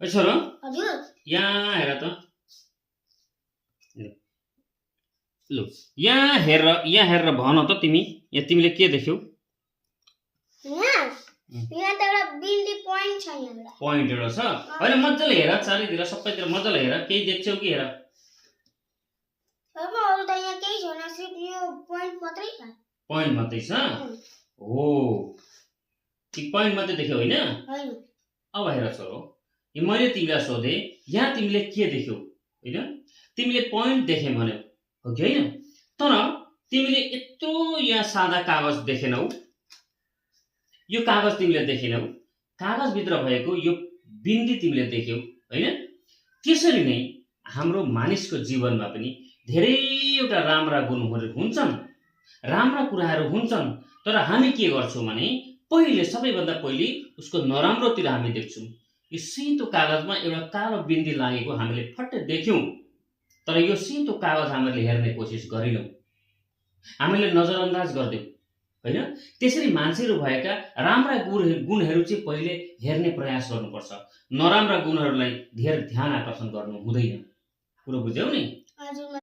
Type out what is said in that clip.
ए छोरो हजुर यहाँ हेर त लु यहाँ हेरेर भन त तिमी यहाँ तिमीले के देख्यौ यहाँ त एउटा बिन्दी पोइन्ट छ यहाँ एउटा पोइन्ट एउटा छ हैन मज्जाले हेर चारैतिर सबैतिर मज्जाले हेर केही देख्छौ कि हेर अब अरु त यहाँ केही छैन सिर्फ यो पोइन्ट मात्रै छ पोइन्ट मात्रै छ हो ती पोइन्ट मात्रै देख्यौ हैन हैन अब हेर छोरो यो मैले तिमीलाई सोधे यहाँ तिमीले के देख्यौ हैन तिमीले पोइन्ट देखे भन्यौ हो कि हैन तर तिमीले यत्रो यहाँ सादा कागज देखेनौ यो कागज तिमीले देखेनौ कागज भित्र भएको यो बिन्दी तिमीले देख्यौ हैन त्यसरी नै हाम्रो मानिसको जीवनमा पनि धेरैवटा राम्रा गुणहरू हुन्छन् राम्रा कुराहरू हुन्छन् तर हामी के गर्छौं भने पहिले सबैभन्दा पहिले उसको नराम्रोतिर हामी देख्छौं यो सेतो कागजमा एउटा कालो बिन्दी लागेको हामीले फट्टै देख्यौं तर यो सेतो कागज हामीले हेर्ने कोसिस गरिनौं हामीले नजरअन्दाज गर्दैनौं हैन त्यसरी मान्छेहरू भएका राम्रा गुणहरू चाहिँ पहिले हेर्ने प्रयास गर्नुपर्छ नराम्रा गुणहरूलाई धेर ध्यान आकर्षण गर्नु हुँदैन कुरो बुझ्यौ नि हजुर